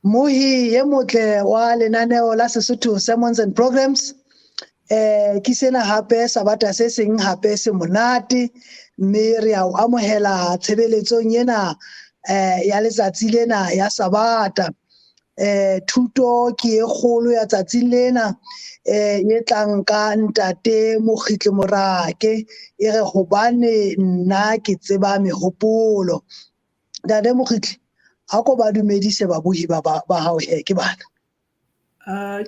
Mohi e motle wa lenaneo la Sesotho Sermons and Programs. Ke sena hape sabata se seng hape se monate, mme re a o amohela tshebeletsong ena ya letsatsi lena ya sabata. Thuto ke e kgolo ya tsatsing lena e tlang ka ntate Mokgitli Morake, e re hobane nna ke tseba mehopolo. Ntate Mokgitli, ha ko ba dumedise babohi ba hao he ke bana.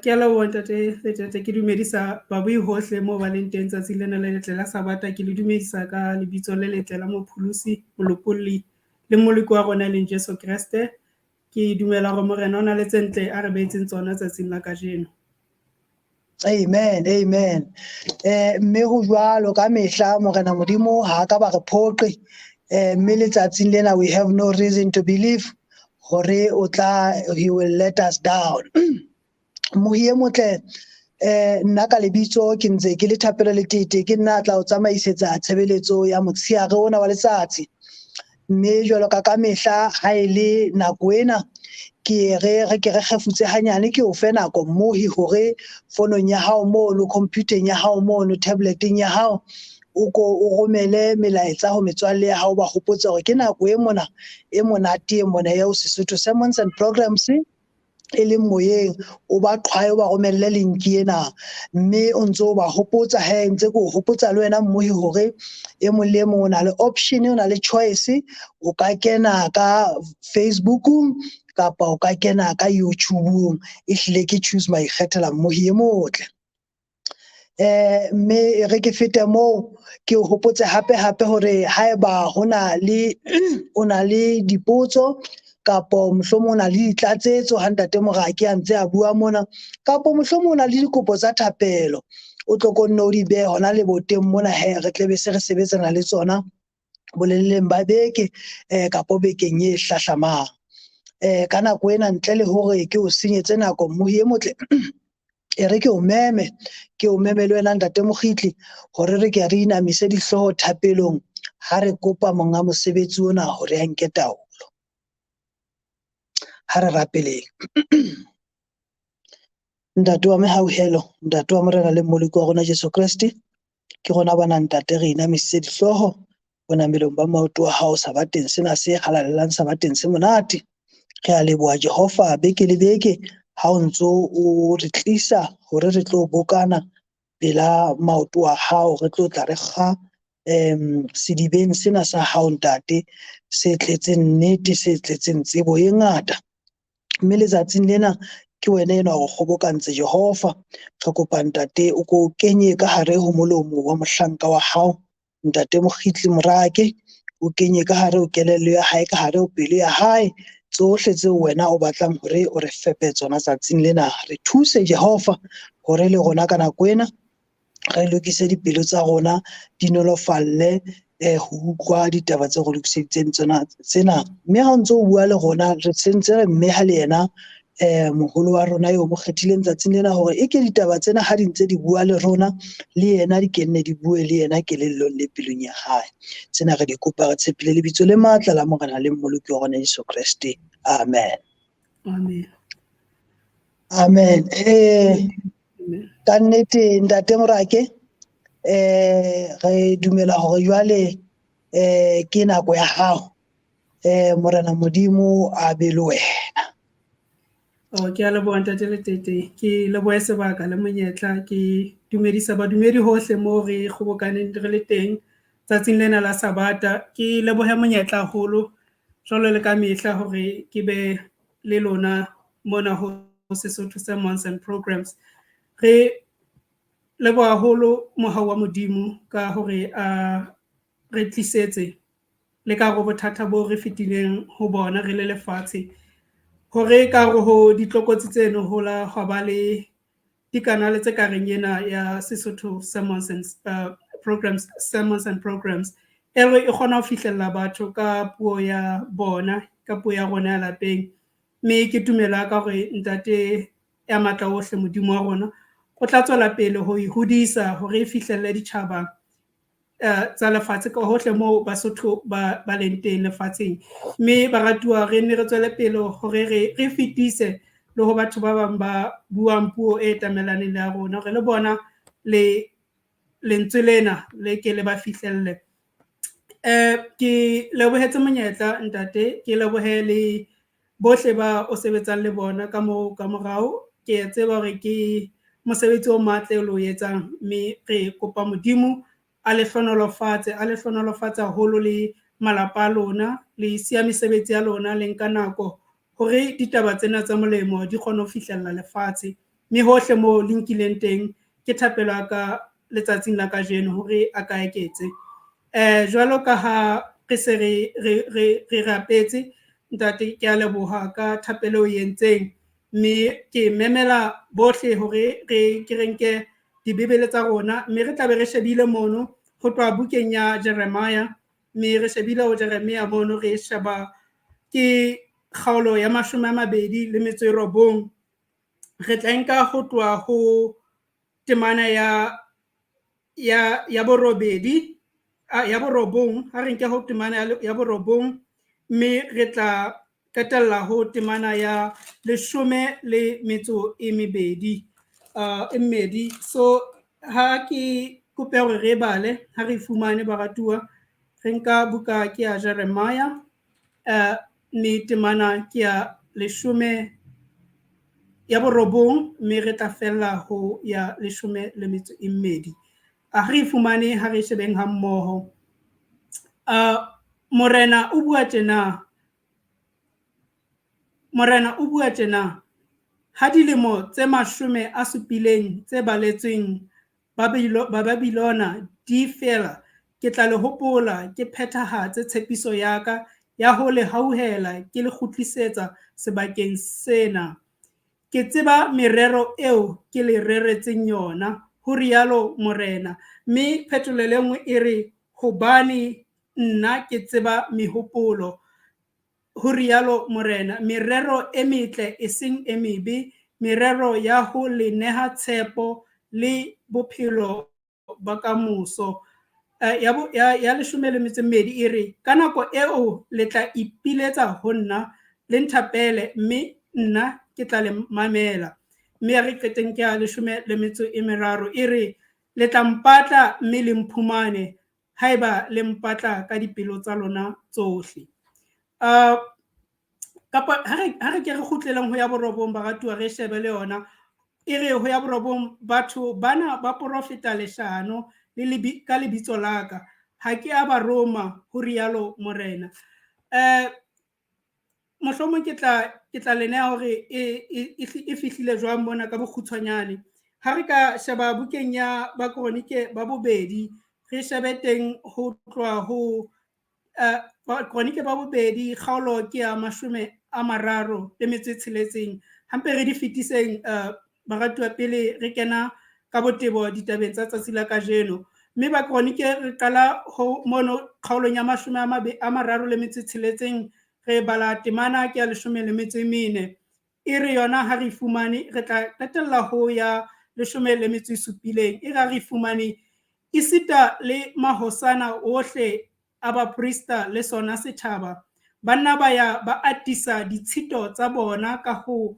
Ke a leboha ntate Letete, ke dumedisa babuhi hohle moo ba leng teng tsatsing lena le letle la Sabata. Ke le dumedisa ka lebitso le letle la Mopholosi, Molopolli le Mmoloki wa rona e leng Jesu Kreste. Ke dumela hore Morena o na le tse ntle a re behetseng tsona tsatsing la kajeno. Amen, amen. Mme ho jwalo ka mehla Morena Modimo ha ka ba re phoqe. Mme letsatsing lena we have no reason to believe hore o tla, he will let us down. Mohi e motle, nna ka lebitso ke ntse ke le Thapelo Letete, ke nna a tla o tsamaisetsa tshebeletso ya motsheare ona wa letsatsi. Mme jwalo ka ka mehla ha e le nako ena, ke re re ke re kgefutse hanyane, ke o fe nako mmohi hore fonong ya hao mono, computer-eng ya hao mono, tablet-eng ya hao, o ko o romele melaetsa ho metswalle ya hao, ba hopotse hore ke nako e mona e monate e mona ya ho Sesotho Sermons and Programs e leng moyeng, o ba qhwaye, o ba romelle link ena, mme o ntso o ba hopotsa he, ntse ke o hopotsa le wena mmohi hore e mong le e mong o na le option, o na le choice, o ka kena ka Facebookung kapa o ka kena ka YouTubeung, ehlile ke choose maikgethela mmohi e motle. Mme e re ke fete moo ke o hopotse hape hape hore haeba hona le o na le dipotso kapo mohlomong o na le ditlatsetso ha ntate Morake a ntse a bua mona, kapo mohlomong o na le dikopo tsa thapelo, o tlo ko nne o di behe hona leboteng mona he, re tle be se re sebetsana le tsona boleleng ba beke kapo bekeng e hlahlamang. Ka nako ena ntle le hore ke o senyetse nako mmohi e motle, e re ke o meme, ke o meme le wena ntate Mokgitli hore re ke re inamise dihlooho thapelong ha re kopa monga mosebetsi ona hore a nke taolo. Ha re rapeleng. Ntate wa mehauhelo, ntate wa Morena le Mmoloki wa rona Jesu Kreste, ke rona bana ntate re inamisitse dihlooho bonamelong ba maoto a hao sabateng sena se halalelang, sabateng se monate. Re a leboha Jehova beke le beke ha o ntso o re tlisa hore re tlo bokana pela maoto a hao, re tlo tla re kga sedibeng sena sa hao ntate, se tletseng nnete, se tletseng tsebo e ngata. Mme letsatsing lena ke wena enwa o kgobokantse Jehova, re kopa ntate o ko kenye ka hare ho molomo wa mohlanka wa hao ntate Mokgitli Morake, o kenye ka hare ho kelello ya hae, ka hare ho pelo ya hae, tsohle tseo wena o batlang hore o re fepe tsona tsatsing lena. Re thuse Jehova hore le rona ka nako ena re lokise dipelo tsa rona di nolofalle ho utlwa ditaba tse re lokiseditseng tsona tsena. Mme ha o ntso o bua le rona, re sentse re mmeha le yena moholo wa rona eo mo kgethileng tsatsing lena hore e ke ditaba tsena ha di ntse di bua le rona, le yena di kenne di bue le yena kelellong le pelong ya hae. Tsena re di kopa re tshepile lebitso le matla la Morena le Mmoloki wa rona Jesu Kreste. Amen. Amen. Amen. Ka nnete ntate Morake, re dumela hore jwale ke nako ya hao. Morena Modimo a be le wena. Oh, ke a leboha ntate Letete, ke lebohe sebaka le monyetla, ke dumedisa badumedi hohle moo re kgobokaneng re le teng tsatsing lena la Sabata. Ke lebohe monyetla haholo jwalo le ka mehla hore ke be le lona mona ho Sesotho Sermons and Programs. Re leboha haholo mohau wa Modimo ka hore a re tlisetse le ka hore bothata bo re fetileng ho bona re le lefatshe, hore ka hare ho ditlokotsi tseno ho la hwa ba le dikanale tse ka reng ena ya Sesotho Sermons and Programs, Sermons and Programs, e re e kgona ho fihlella batho ka puo ya bona, ka puo ya rona ya lapeng. Mme ke tumelo ya ka hore ntate ya matla ohle Modimo wa rona o tla tswela pele ho e hodisa hore e fihlelle ditjhaba tsa lefatshe ka hohle moo Basotho ba leng teng lefatsheng. Mme baratuwa, re nne re tswele pele hore re fetise le ho batho ba bang ba buang puo e tamelaneng le ya rona, hore le bona le lentswe lena le ke le ba fihlelle. Ke lebohetse monyetla ntate, ke lebohe le bohle ba o sebetsang le bona ka moo ka morao. Ke a tseba hore ke mosebetsi o matle o lo etsang, mme re kopa Modimo a le hlonolofatse, a le hlonolofatse haholo le malapa a lona, le siya mesebetsi ya lona, le nka nako hore ditaba tsena tse molemo di kgone ho fihlella lefatshe. Mme hohle moo le nkileng teng, ke thapelo ya ka letsatsing la kajeno hore a ka eketse. Jwalo ka ha re se re rapetse, ntate, ke a leboha ka thapelo eo entseng. Mme ke memela bohle hore re ke re nke dibebele tsa rona, mme re tlabe re shebile mono ho tloha bukeng ya Jeremiah, mme re shebile ho Jeremiah mono, re sheba ke kgaolo ya 29. Re tla nka ho tloha ho temana ya borobedi, ya borobong, ha re nke ho temana ya borobong, mme re tla qetella ho temana ya 12. So ha ke kope hore re bale, ha re fumane baratuwa, re nka buka ke ya Jeremiah, mme temana ke ya leshome ya borobong, mme re tla fella ho ya 12. A re fumane, ha re shebeng ha mmoho. Morena o bua tjena, Morena o bua tjena, ha dilemo tse 70 tse baletsweng Babilona di fela, ke tla le hopola, ke phethahatse tshepiso ya ka ya ho le hauhela, ke le kgutlisetsa sebakeng sena. Ke tseba merero eo ke le reretseng yona, ho rialo Morena. Mme phetolelo e nngwe e re, hobane nna ke tseba mehopolo, ho rialo Morena, merero e metle e seng e mebe, merero ya ho le neha tshepo le bophelo ba kamoso. Ya 12 e re, ka nako eo le tla ipiletsa ho nna, le nthapele, mme nna ke tla le mamela. Mme ya re qeteng ke ya 13 e re, le tla mpatla mme le mphumane, haeba le mpatla ka dipelo tsa lona tsohle. Kapa ha re ke re kgutleleng ho ya borobong, baratuwa, re shebe le yona. E re ho ya borobong, batho bana ba porofeta leshano le ka lebitso la ka, ha ke a ba roma, ho rialo Morena. Mohlomong ke tla le neha hore e fihlile jwang mona ka bokgutshwanyane. Ha re ka sheba bukeng ya Bakronike ba bobedi, re shebe teng ho tloha ho Bakronike ba bobedi, kgaolo ke ya 36. Hampe re di fetiseng, baratuwa, pele re kena ka botebo ditabeng tsa tsatsi la kajeno. Mme Bakronike re qala ho mono kgaolong ya 36, re bala temana ke ya 14. E re yona ha re fumane, re tla qetella ho ya 17. E re ha re fumane, esita le mahosana ohle a baprista le sona setjhaba, banna ba ya ba atisa ditshito tsa bona ka ho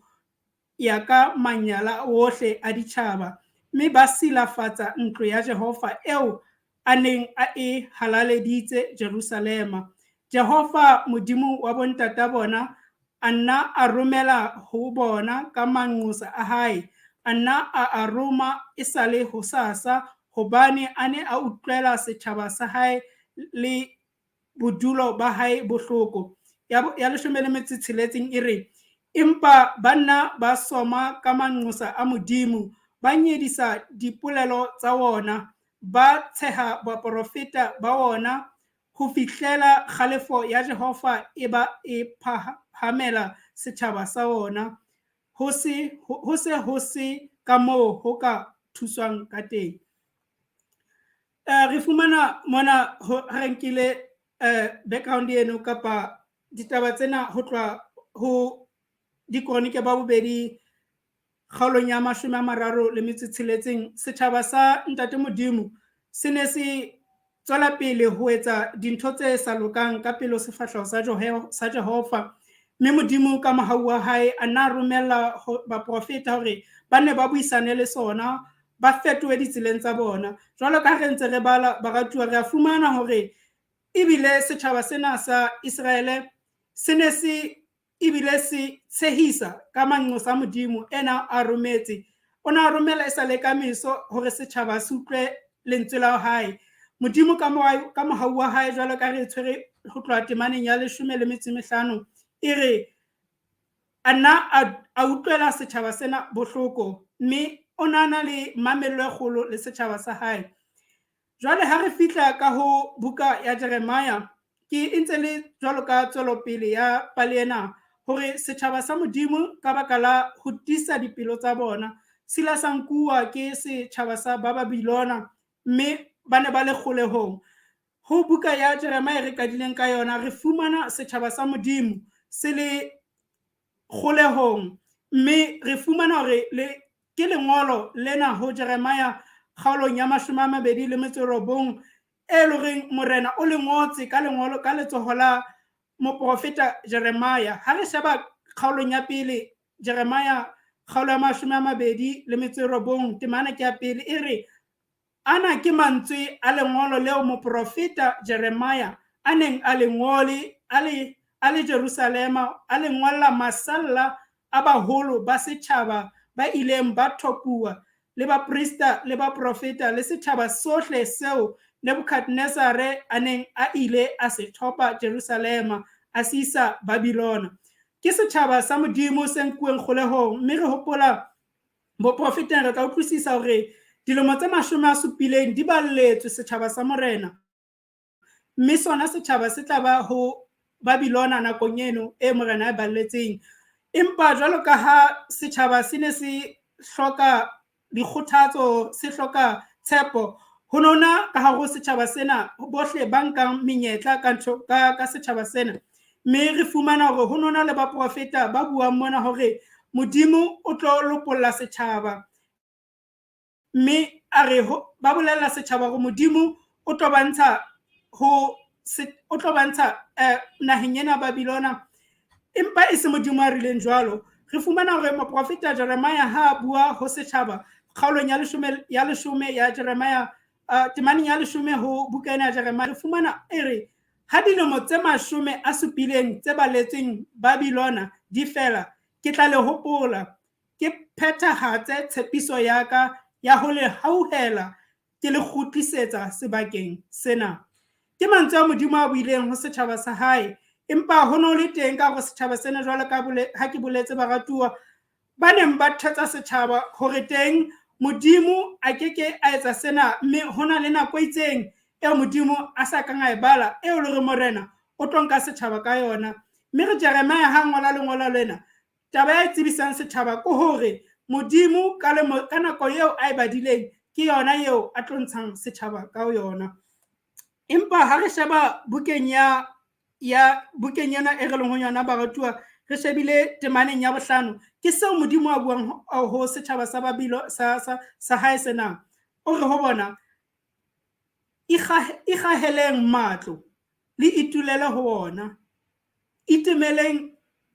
ya ka manyala ohle a ditjhaba, mme ba silafatsa ntlo ya Jehova eo a neng a e halaleditse Jerusalema. Jehova Modimo wa bontata bona a nna a romela ho bona ka manqosa a hae, a nna a roma esale hosasa, hobane a ne a utlwela setjhaba sa hae le bodulo ba hae bohloko. Ya 16 e re, empa banna ba soma ka manqosa a Modimo, ba nyedisa dipolelo tsa wona, ba tsheha baporofeta ba wona, ho fihlela kgalefo ya Jehova e ba e phahamela setjhaba sa wona, ho se ho se ka moo ho ka thuswang ka teng. Re fumana mona ha re nkile background eno kapa ditaba tsena ho tloha ho Dikronike ba bobedi kgaolong ya 36, setjhaba sa Ntate Modimo se ne se tswela pele ho etsa dintho tse sa lokang ka pele ho sefahleho sa Jehova. Mme Modimo ka mohau wa hae a nna romella baprofeta hore ba ne ba buisane le sona, ba fetohe ditseleng tsa bona. Jwalo ka ha re ntse re bala, baratuwa, re a fumana hore ebile setjhaba sena sa Iseraele se ne se ebile se tshehisa ka manqosa a Modimo ena a rometse. O na romela e sa le ka meso hore setjhaba se utlwe lentswe la hae. Modimo ka mohau wa hae, jwalo ka re tshwere ho tloha temaneng ya 15, e re a nna a utlwela setjhaba sena bohloko, mme o na na le mamello e kgolo le setjhaba sa hae. Jwale ha re fihla ka ho buka ya Jeremia, ke e ntse le jwalo ka tswelopele ya pale ena, hore setjhaba sa Modimo ka baka la ho tiisa dipelo tsa bona, se ile sa nkuwa ke setjhaba sa Bababilona, mme ba ne ba le kgolehong. Ho buka ya Jeremia re qadileng ka yona, re fumana setjhaba sa Modimo se le kgolehong, mme re fumana hore ke lengolo lena ho Jeremia kgaolong ya 29, e loreng Morena o le ngotse ka lengolo ka letsoho la moprofeta Jeremia. Ha re sheba kgaolong ya pele, Jeremia kgaolo ya 29, temana ke ya pele, e re ana ke mantswe a lengolo leo moprofeta Jeremia a neng a le ngole a le Jerusalema, a le ngolla masalla a baholo ba setjhaba ba ileng ba thopuwa, le baprista le baprofeta le setjhaba sohle seo Nebukadnezare a neng a ile a se thopa Jerusalema a se isa Babilona. Ke setjhaba sa Modimo se nkuweng kgolehong, mme re hopola boprofeteng re tla utlwisisa hore dilemo tse 70 di balletswe setjhaba sa Morena, mme sona setjhaba se tla ba ho Babilona nakong eno e Morena a balletseng. Empa jwalo ka ha setjhaba se ne se hloka dikgothatso, se hloka tshepo, ho nona ka hare ho setjhaba sena bohle ba nkang menyetla ka setjhaba sena. Mme re fumana hore ho nona le baprofeta ba buang mona hore Modimo o tlo lopolla setjhaba, mme a re ba bolella setjhaba hore Modimo o tlo ba ntsha o tlo ba ntsha naheng ena Babilona, empa e se Modimo a rileng jwalo. Re fumana hore moprofeta Jeremia ha a bua ho setjhaba kgaolong ya 10 ya Jeremia, temaneng ya 10 ho buka ena ya Jeremia, re fumana e re ha dilemo tse 70 tse baletsweng Babilona di fela, ke tla le hopola, ke phethahatse tshepiso ya ka ya ho le hauhela, ke le kgutlisetsa sebakeng sena. Ke mantswe a Modimo a buileng ho setjhaba sa hae, empa ho no le teng ka hore setjhaba sena, jwalo ka ha ke boletse baratuwa, ba neng ba thetsa setjhaba hore teng Modimo a keke a etsa sena, mme ho na le nako e itseng eo Modimo a sa kang a e bala, eo le re Morena o tlo nka setjhaba ka yona. Mme re Jeremia ha ngola lengolo lena, taba ya e tsebisang setjhaba ke hore Modimo ka nako eo a e badileng ke yona eo a tlo ntshang setjhaba ka yona. Empa ha re sheba bukeng ya bukeng ena e re leng ho yona baratuwa, re shebile temaneng ya 5, ke seo Modimo a buang ho setjhaba sa Babilo sa hae sena. O re ho bona, ikgaheleng matlo le itulele ho ona, itemeleng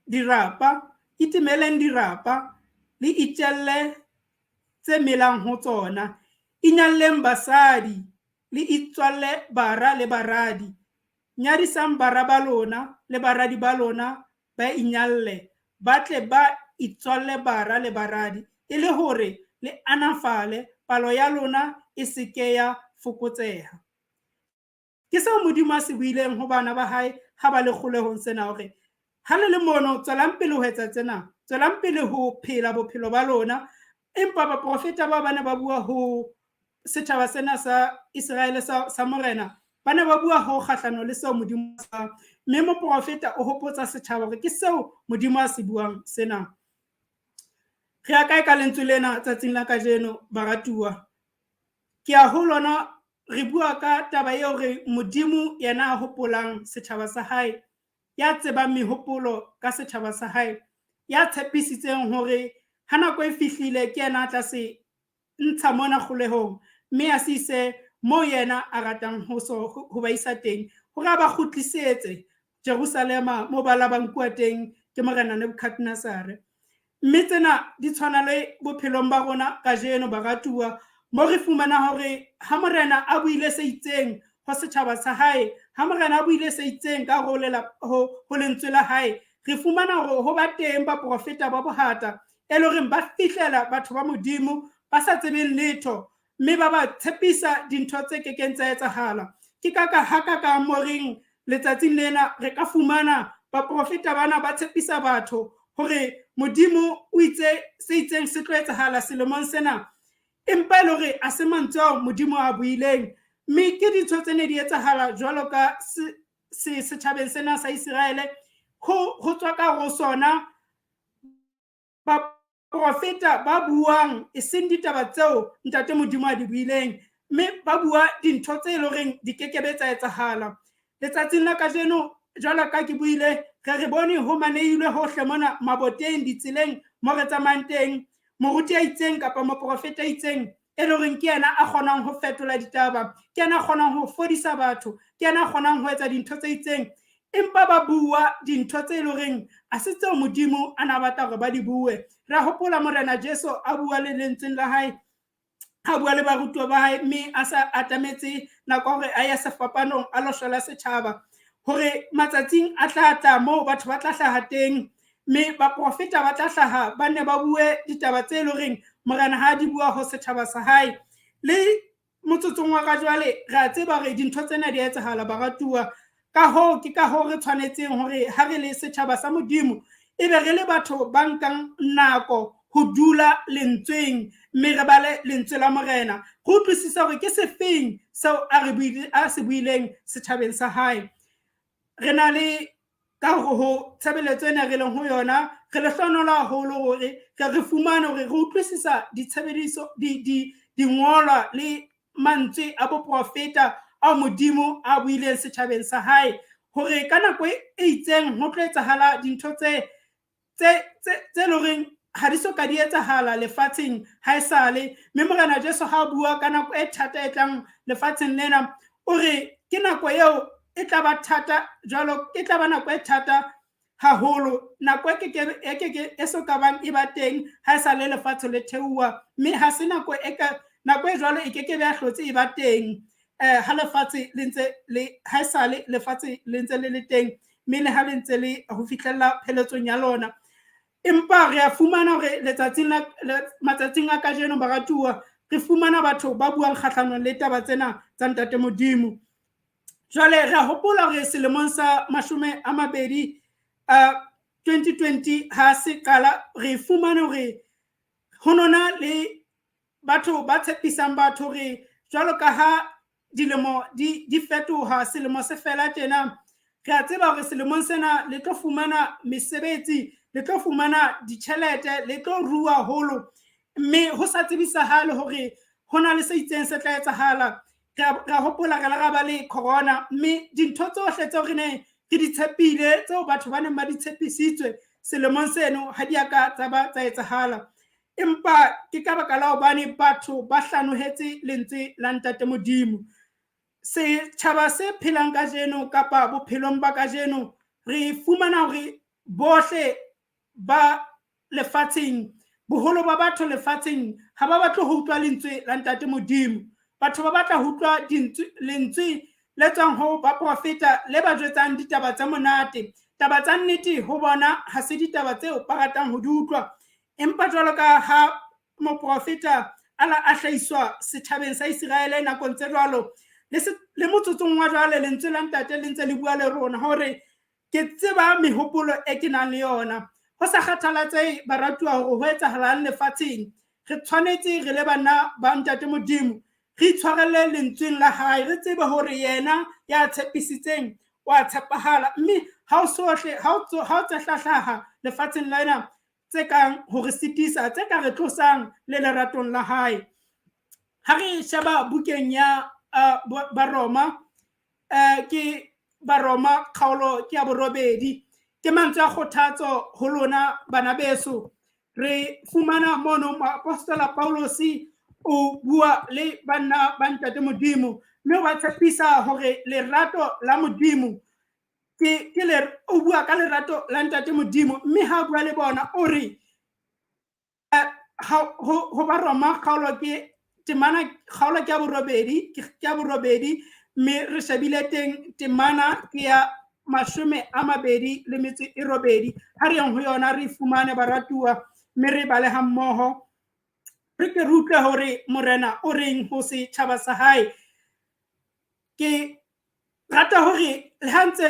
dirapa le itjelle tse melang ho tsona, inyalleng basadi le itswalle bara le baradi, nyadisang bara ba lona le baradi ba lona ba inyalle, ba tle ba itswalle bara le baradi, e le hore le anafale, palo ya lona e se ke ya fokotseha. Ke seo Modimo a se buileng ho bana ba hae ha ba le kgolehong sena, hore ha le le mono tswelang pele ho etsa tsena, tswelang pele ho phela bophelo ba lona. Empa baprofeta ba ne ba bua ho setjhaba sena sa Iseraele sa Morena, ba ne ba bua ho kgahlano le seo Modimo a, mme moprofeta o hopotsa setjhaba hore ke seo Modimo a se buang sena. Re ya kae ka lentswe lena tsatsing la kajeno, baratuwa? Ke ya ho lona, re bua ka taba eo re Modimo yena a hopolang setjhaba sa hae, ya tsebang mehopolo ka setjhaba sa hae, ya tshepisitseng hore ha nako e fihlile ke yena a tla se ntsha mona kgolehong, mme a se ise moo yena a ratang ho ba isa teng, hore a ba kgutlisetse Jerusalema moo ba la ba nkuwa teng ke Morena Nebukadnezare. Mme tsena di tshwana le bophelong ba rona kajeno, baratuwa, mo re fumana hore ha Morena a buile se itseng ho setjhaba sa hae, ha Morena a buile se itseng ka ho lentswe la hae, re fumana hore ho ba teng baprofeta ba bohata e le horeng ba fihlela batho ba Modimo ba sa tsebeng letho, mme ba ba tshepisa dintho tse kekeng tsa etsahala. Ke ka ka ha ka ka mo reng letsatsing lena re ka fumana baprofeta bana ba tshepisa batho hore Modimo o itse se itseng se tlo etsahala selemong sena, empa e le hore a se mantswe ao Modimo a buileng. Mme ke dintho tse ne di etsahala jwalo ka setjhabeng sena sa Iseraele, ho tswa ka ho sona baprofeta ba buang e seng ditaba tseo Ntate Modimo a di buileng, mme ba bua dintho tse e leng horeng di kekebe tsa etsahala. Letsatsing la kajeno, jwalo ka ke buile, re bone ho manehilwe hohle mona maboteng, ditseleng mo re tsamayang teng, moruti a itseng kapa moprofeta a itseng e leng horeng ke yena a kgonang ho fetola ditaba, ke yena a kgonang ho fodisa batho, ke yena a kgonang ho etsa dintho tse itseng, empa ba bua dintho tse leng horeng a se tseo Modimo a na batla hore ba di bue. Re a hopola Morena Jesu a bua le lentsweng la hae, a bua le barutuwa ba hae, mme a sa atametse nako hore a ye sefapanong a lo shwela setjhaba, hore matsatsing a tla tla moo batho ba tla hlaha teng, mme baprofeta ba tla hlaha ba nne ba bue ditaba tse leng horeng Morena ha di bua ho setjhaba sa hae. Le motsotsong wa ka jwale re a tseba hore dintho tsena di a etsahala, baratuwa. Ka hoo ke ka hoo re tshwanetseng hore ha re le setjhaba sa Modimo e be re le batho ba nkang nako ho dula lentsweng, mme re bale lentswe la Morena, re utlwisise hore ke sefeng seo a se buileng setjhabeng sa hae. Re na le ka hore ho tshebeletso ena re leng ho yona, re le hlohonolo haholo hore re fumane hore re utlwisisa ditshebediso, dingolwa le mantswe a boprofeta ao Modimo a buileng setjhabeng sa hae, hore ka nako e itseng ho tlo etsahala dintho tse leng horeng ha di so ka di etsahala lefatsheng haesale. Mme Morena Jesu ha a bua ka nako e thata e tlang lefatsheng lena, o re ke nako eo e tla ba thata jwalo, e tla ba nako e thata haholo, nako e keke e so ka bang e ba teng haesale lefatshe le theoha, mme ha se nako e ka nako e jwalo e keke be ya hlotse e ba teng ha lefatshe le ntse le haesale lefatshe le ntse le le teng, mme le ha le ntse le ho fihlella pheletsong ya lona. Empa re a fumana hore letsatsing la matsatsing a kajeno, baratuwa, re fumana batho ba buang kgahlanong le taba tsena tsa Ntate Modimo. Jwale re a hopola hore selemong sa 20 2020 ha se qala, re fumane hore ho nona le batho ba tshepisang batho hore jwalo ka ha dilemo di fetoha, selemo se fela tjena, re a tseba hore selemong sena le tlo fumana mesebetsi, le tlo fumana ditjhelete, le tlo rua haholo, mme ho sa tsebisahale hore ho na le se itseng se tla etsahala. Re a hopola re la ra ba le corona, mme dintho tsohle tseo re ne re di tshepile, tseo batho ba neng ba di tshepisitswe selemong seno, ha di a ka tsa ba tsa etsahala. Empa ke ka baka la hobane batho ba hlanohetse lentswe la Ntate Modimo. Setjhaba se phelang kajeno kapa bophelong ba kajeno, re fumana hore bohle ba lefatsheng, boholo ba batho lefatsheng ha ba batle ho utlwa lentswe la Ntate Modimo. Batho ba batla ho utlwa lentswe le tswang ho baprofeta le ba jwetsang ditaba tse monate. Taba tsa nnete ho bona ha se ditaba tseo ba ratang ho di utlwa. Empa jwalo ka ha moprofeta a la a hlahiswa setjhabeng sa Iseraele nakong tse jwalo, le motsotsong wa jwale lentswe la Ntate le ntse le bua le rona hore ke tseba mehopolo e ke nang le yona. Ho sa kgathalatsehe, baratuwa, hore ho etsahalang lefatsheng, re tshwanetse re le bana ba Ntate Modimo re itshwarelle lentsweng la hae, re tsebe hore yena ya tshepisitseng wa tshepahala, mme ha o sohle ha o tse hlahlaha lefatsheng lena tse kang ho re sitisa, tse ka re tlosang le leratong la hae. Ha re sheba bukeng ya Baroma, ke Baroma kgaolo ke ya 8, ke mantswe a kgothatso ho lona bana beso. Re fumana mono moapostola Paulosi O bua le banna ba Ntate Modimo, mme o ba tshepisa hore lerato la Modimo ke le o bua ka lerato la Ntate Modimo. Mme ha bua le bona o re ho ba Roma kgaolo ke temana, kgaolo ke ya borobedi, ke ya borobedi, mme re shebile teng temana ke ya 28. Ha re yang ho yona re fumane, baratuwa, mme re bale ha mmoho, re ke re utlwe hore Morena o reng ho setjhaba sa hae. Ke rata hore le ha ntse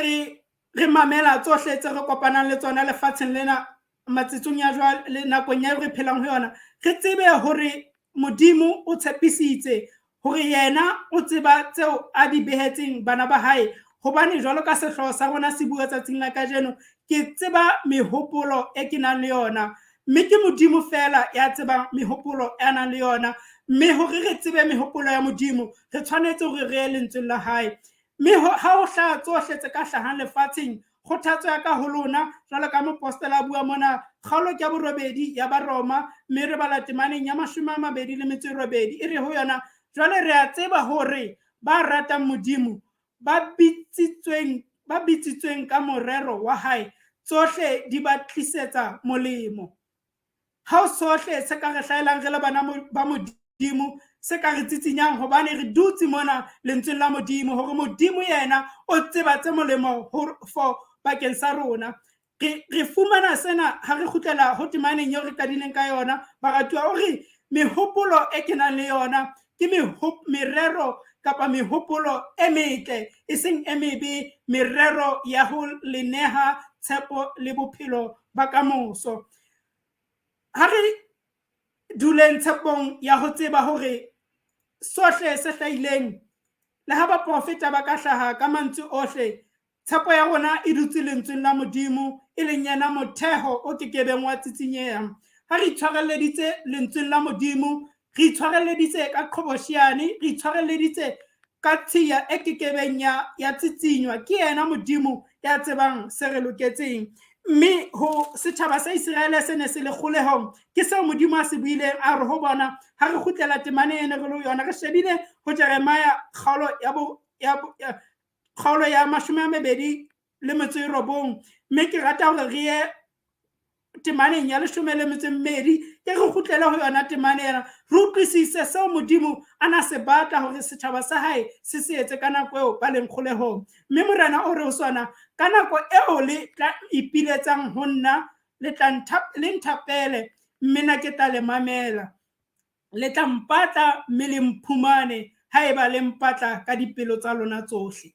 re mamela tsohle tse re kopanang le tsona lefatsheng lena matsatsing ya jwale le nakong ya re phelang ho yona, re tsebe hore Modimo o tshepisitse hore yena o tseba tseo a di behetseng bana ba hae. Hobane jwalo ka sehlooho sa rona se bua tsatsing la kajeno, ke tseba mehopolo e ke nang le yona, mme ke Modimo fela ya tsebang mehopolo ya nang le yona. Mme hore re tsebe mehopolo ya Modimo, re tshwanetse hore re ye lentsweng la hae. Mme ha ho hlaha tsohle tse ka hlahang lefatsheng, kgothatso ya ka ho lona jwalo ka mopostola a bua mona, kgaolo ke ya borobedi ya Baroma, mme re bala temaneng ya 28, e re ho yona: jwale re a tseba hore ba ratang Modimo, ba bitsitsweng ka morero wa hae, tsohle di ba tlisetsa molemo. Ha o sohle se ka re hlahelang re le bana ba Modimo, se ka re tsitsinyang, hobane re dutse mona lentsweng la Modimo, hore Modimo yena o tseba tse molemo for bakeng sa rona. Re fumana sena ha re kgutlela ho temaneng eo re qadileng ka yona, baratuwa. O re mehopolo e ke nang le yona ke merero kapa mehopolo e metle, e seng e mebe, merero ya ho le neha tshepo le bophelo ba kamoso. Ha re duleng tshepong ya ho tseba hore sohle se hlahileng, le ha baprofeta ba ka hlaha ka mantswe ohle, tshepo ya rona e dutse lentsweng la Modimo, e leng yena motheho o kekebeng wa tsitsinyeha. Ha re itshwarelleditse lentsweng la Modimo, re itshwarelleditse ka qhobosheane, re itshwarelleditse ka tshiya e kekebeng ya tsitsinywa. Ke yena Modimo ya tsebang se re loketseng. Mme ho setjhaba sa Iseraele se ne se le kgolehong, ke seo Modimo a se buileng, a re ho bona. Ha re kgutlela temaneng ene re le ho yona, re shebile ho Jeremia kgaolo ya 29, mme ke rata hore re ye temaneng ya 12, ke re kgutlele ho yona temane ena, re utlwisise seo Modimo a na se batla hore setjhaba sa hae se se etse ka nako eo ba leng kgolehong. Mme Morena o re ho sona: ka nako eo le tla ipiletsang ho nna, le tla le nthapele, mme nna ke tla le mamela. Le tla mpatla mme le mphumane, haeba le mpatla ka dipelo tsa lona tsohle.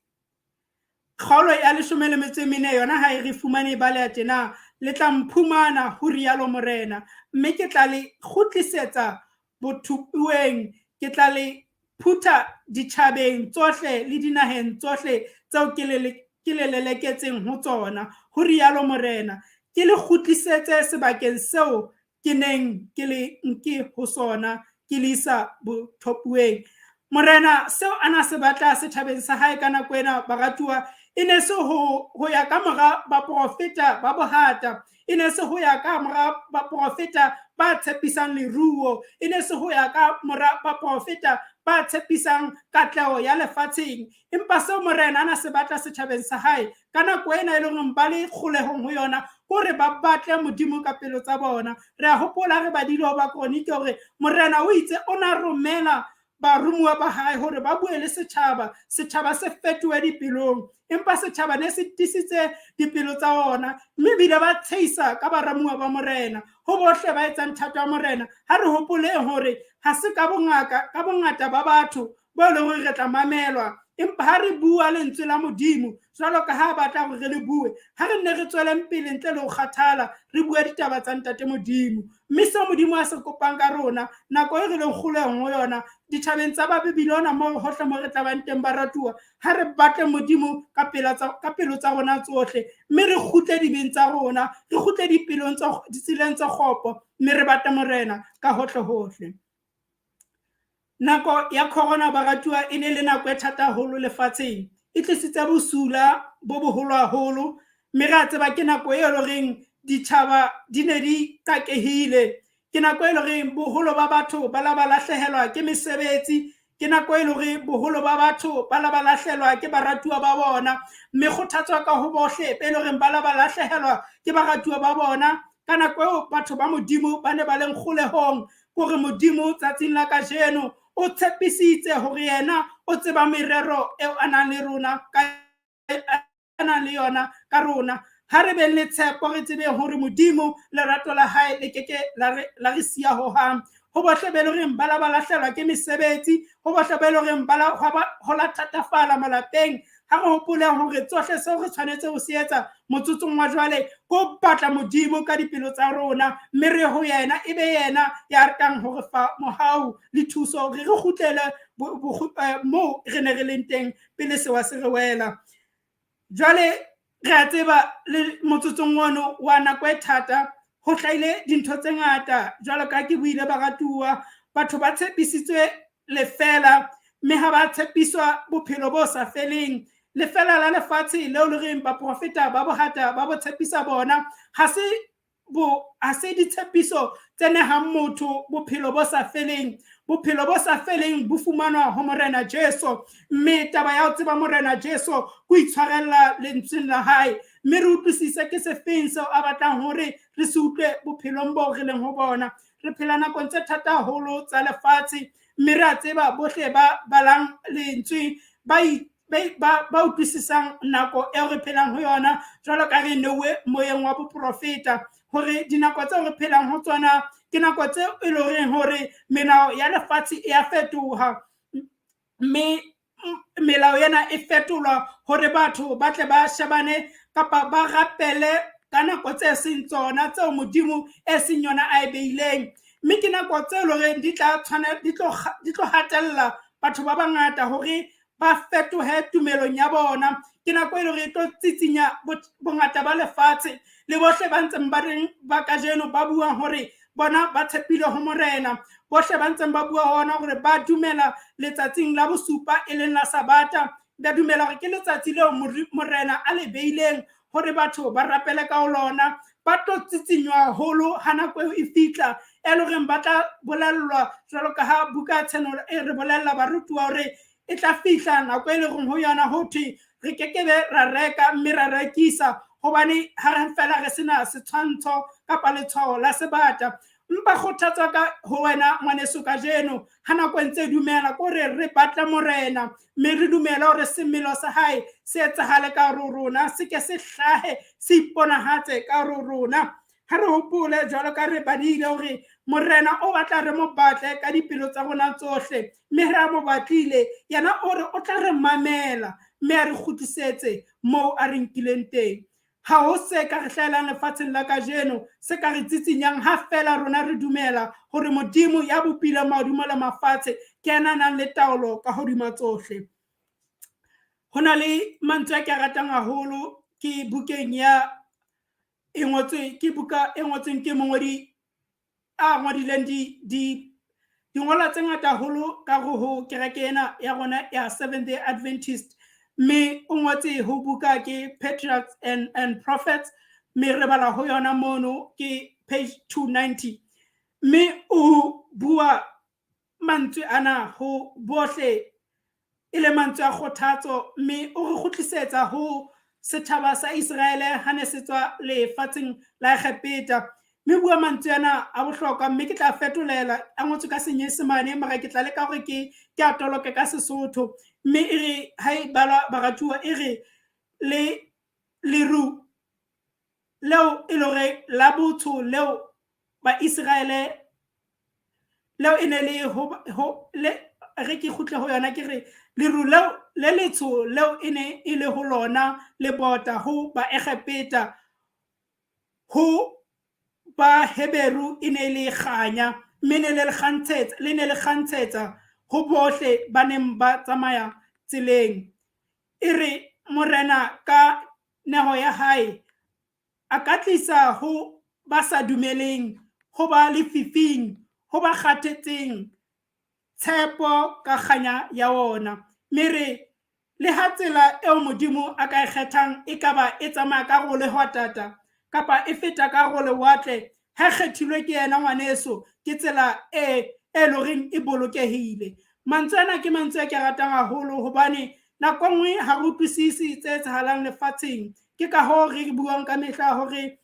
Kgaolo ya 14 yona ha e re fumane e baleha tjena: le tla mphumana, ho rialo Morena, mme ke tla le kgutlisetsa bothopuweng, ke tla le phutha ditjhabeng tsohle le dinaheng tsohle tseo ke le leleketseng ho tsona, ho rialo Morena, ke le kgutlisetse sebakeng seo ke neng ke le nke ho sona, ke le isa bothopuweng. Morena seo a na se batla setjhabeng sa hae ka nako ena, baratuwa, e ne se ho ya ka mora baprofeta ba bohata, e ne se ho ya ka mora baprofeta ba tshepisang leruo, e ne se ho ya ka mora baprofeta ba tshepisang katleho ya lefatsheng. Empa seo Morena a na se batla setjhabeng sa hae ka nako ena e leng hore ba le kgolehong ho yona, kore ba batle Modimo ka pelo tsa bona. Re a hopola re badile ho Bakronike hore Morena o itse o na romela baromuwa ba hae hore ba bue le setjhaba, setjhaba se fetohe dipelong. Empa setjhaba ne se tiisitse dipelo tsa ona, mme bile ba tsheisa ka baramuwa ba Morena. Ho bohle ba etsang thato ya Morena, ha re hopoleng hore ha se ka bongata ba batho bo leng hore re tla mamelwa, empa ha re bua lentswe la Modimo jwalo ka ha batla hore re le bue, ha re nne re tsweleng pele ntle le ho kgathala, re bue ditaba tsa Ntate Modimo. Mme seo Modimo a se kopang ka rona nako e re leng kgolehong ho yona, ditjhabeng tsa Babilona, moo hohle mo re tla bang teng, baratuwa, ha re batle Modimo ka pelo tsa rona tsohle, mme re kgutle dibeng tsa rona, re kgutle dipelong tsa ditseleng tse kgopo, mme re batle Morena ka hohle hohle. Nako ya corona, baratuwa, e ne le nako e thata haholo lefatsheng, e tlisitse bosula bo boholo haholo, mme re a tseba ke nako e loreng ditjhaba di ne di qakehile. Ke nako e le horeng boholo ba batho ba la ba lahlehelwa ke mesebetsi. Ke nako e le hore boholo ba batho ba la ba lahlelwa ke baratuwa ba bona. Mme kgothatso ka ho bohle be le horeng ba la ba lahlehelwa ke baratuwa ba bona. Ka nako eo batho ba Modimo ba ne ba leng kgolehong, kore Modimo tsatsing la kajeno o tshepisitse hore yena o tseba merero eo a nang le rona ka a nang le yona ka rona. Ha re beng le tshepo, re tsebe hore Modimo lerato la hae le keke la re siya hohang. Ho bohle be le horeng ba la ba lahlelwa ke mesebetsi, ho bohle be le horeng ba la ho la thatafala malapeng, ha re hopoleng hore tsohle seo re tshwanetse ho se etsa motsotsong wa jwale ko batla Modimo ka dipelo tsa rona, mme re ho yena, e be yena ya tlang ho re fa mohau le thuso hore re kgutlele moo re ne re leng teng pele sewa se re wela. Jwale re a tseba le motsotsong ono wa nako e thata ho hlahile dintho tse ngata. Jwalo ka ke buile baratuwa, batho ba tshepisitswe lefela, mme ha ba tshepiswa bophelo bo sa feleng. Lefela la lefatshe leo le reng baprofeta ba bohata ba bo tshepisa bona, ha se ha se ditshepiso tse nehang motho bophelo bo sa feleng. Bophelo bo sa feleng bo fumanwa ho Morena Jesu, mme taba ya ho tseba Morena Jesu ko itshwarella lentsweng la hae, mme re utlwisise ke sefeng seo a batlang hore re se utlwe bophelong boo re leng ho bona. Re phela nakong tse thata haholo tsa lefatshe, mme re a tseba bohle ba balang lentswe ba utlwisisang nako eo re phelang ho yona, jwalo ka re neuwe moyeng wa boprofeta hore dinako tseo re phelang ho tsona ke nako tseo e leng hore melao ya lefatshe e a fetoha, mme melao ena e fetolwa hore batho ba tle ba shebane kapa ba rapele ka nako tse seng tsona tseo Modimo e seng yona a e beileng. Mme ke nako tse leng hore di tla tshwana, di tlo hatella batho ba bangata hore ba fetohe tumelong ya bona. Ke nako e leng hore e tlo tsitsinya bongata ba lefatshe le bohle ba ntseng ba reng ba kajeno ba buang hore bona ba tshepile ho Morena, bohle ba ntseng ba bua hona hore ba dumela letsatsing la bosupa e leng la Sabata, ba dumela hore ke letsatsi leo Morena a le beileng hore batho ba rapele ka ho lona. Ba tlo tsitsinywa haholo ha nako eo e fihla, e le horeng ba tla bolellwa jwalo ka ha buka ya Tshenolo e re bolella barutuwa hore e tla fihla nako e leng ho yona ho thwe re kekebe ra reka mme ra rekisa, hobane ha re fela re sena setshwantsho kapa letshwao la sebata. Mpa kgothatso ka ho wena ngwaneso kajeno, ha nako e ntse dumela, ke hore re batla Morena, mme re dumele hore semelo sa hae se etsahale ka hare ho rona, se ke se hlahe, se iponahatse ka hare ho rona. Ha re hopole jwalo ka re badile hore Morena o batla re mo batle ka dipelo tsa rona tsohle, mme re a mo batlile, yena o re o tla re mamela mme a re kgutlisetse moo a re nkileng teng. Ha ho se ka re hlahelang lefatsheng la kajeno se ka re tsitsinyang, ha fela rona re dumela hore Modimo ya bopileng mahodimo le mafatshe ke yena a nang le taolo ka hodima tsohle. Ho na le mantswe a ke a ratang haholo ke bukeng ya e ngotswe ke buka e ngotsweng ke mongodi a ngodileng di dingolwa tse ngata haholo ka ho kereke ena ya rona ya Seventh Day Adventist, mme o ngotse ho buka ke Patriarchs and Prophets, mme re bala ho yona mono ke page 290, mme o bua mantswe ana ho bohle e le mantswe a kgothatso, mme o re kgutlisetsa ho setjhaba sa Iseraele ha ne se tswa lefatsheng la Egepeta. Mme bua mantswe ana a bohlokwa, mme ke tla fetolela, a ngotswe ka Senyesemane, mara ke tla leka hore ke a toloke ka Sesotho. Mme e re ha e balwa baratuwa, e re le leru leo e le hore la botho leo Baiseraele leo e ne le ho le re ke kgutle ho yona, ke re leru leo le letsho leo e ne e le ho lona le bota ho Baegepeta, ho Baheberu e ne le kganya, mme ne le kgantshetsa, le ne le kgantshetsa ho bohle ba neng ba tsamaya tseleng. E re Morena ka neho ya hae a ka tlisa ho ba sa dumeleng, ho ba lefifing, ho ba kgathetseng tshepo ka kganya ya wona. Mme re le ha tsela eo Modimo a ka e kgethang e ka ba e tsamaya ka hare ho lehwatata kapa e feta ka hare ho lewatle, Ha kgethilwe ke yena ngwaneso, ke tsela e e loreng e bolokehile. Mantswe ana ke mantswe a ke ratang haholo hobane nako nngwe ha re utlwisisi tse etsahalang lefatsheng. Ke ka hoo re buang ka mehla hore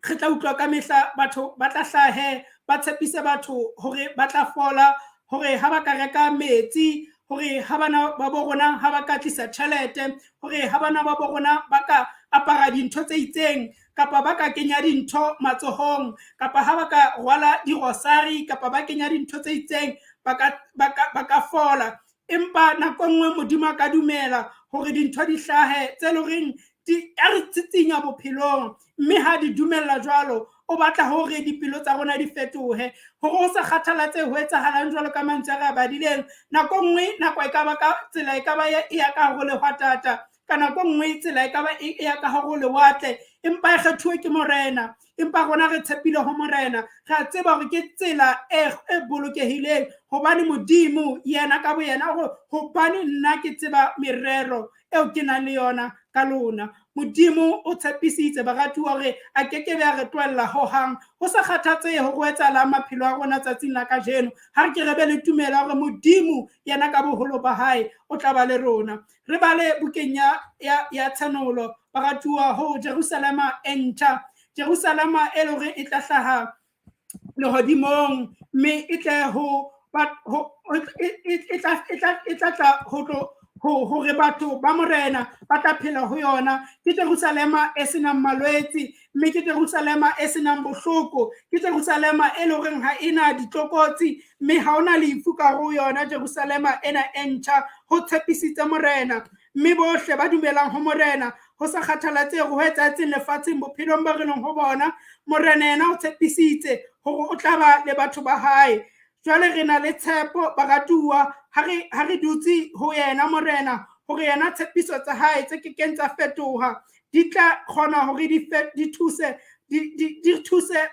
re tla utlwa ka mehla batho ba tla hlahe ba tshepise batho hore ba tla fola, hore ha ba ka reka metsi, hore ha bana ba bo rona ha ba ka tlisa tjhelete, hore ha bana ba bo rona ba ka apara dintho tse itseng, kapa ba ka kenya dintho matsohong, kapa ha ba ka rwala dirosari, kapa ba kenya dintho tse itseng, ba ka fola. Empa nako nngwe Modimo a ka dumela hore dintho di hlahe tse loreng di a re tsitsinya bophelong, mme ha di dumella jwalo, o batla hore dipelo tsa rona di fetohe, hore ho sa kgathalatsehe ho etsahalang jwalo ka mantswe a re a badileng. Nako nngwe nako e ka ba ka tsela e ka ba e ya ka hare ho lehwatata, ka nako nngwe tsela e ka ba e ya ka hare ho lewatle, empa e kgethuwe ke Morena. Empa rona re tshepile ho Morena, re a tseba hore ke tsela e bolokehileng, hobane Modimo yena ka boyena hore hobane nna ke tseba merero eo ke nang le yona ka lona. Modimo o tshepisitse, baratuwa, hore a keke be a re tlohella hohang. Ho sa kgathatsehe hore ho etsahalang maphelo a rona tsatsing la kajeno, ha re ke re be le tumelo ya hore Modimo yena ka boholo ba hae o tla ba le rona. Re bale bukeng ya Tshenolo, baratuwa, ho Jerusalema e ntjha, Jerusalema e leng hore e tla hlaha lehodimong, mme e tle ho e tla ho tlo hore batho ba Morena ba tla phela ho yona. Ke Jerusalema e senang malwetse, mme ke Jerusalema e senang bohloko, ke Jerusalema e leng horeng ha ena ditlokotsi, mme ha ona lefu ka ho yona Jerusalema ena e ntjha. Ho tshepisitse Morena, mme bohle ba dumelang ho Morena, ho sa kgathalatsehe ho etsahetseng lefatsheng bophelong ba re leng ho bona, Morena yena o tshepisitse hore o tla ba le batho ba hae. Jwale re na le tshepo, baratuwa, ha re dutse ho yena Morena, hore yena tshepiso tsa hae tse kekeng tsa fetoha di tla kgona hore di thuse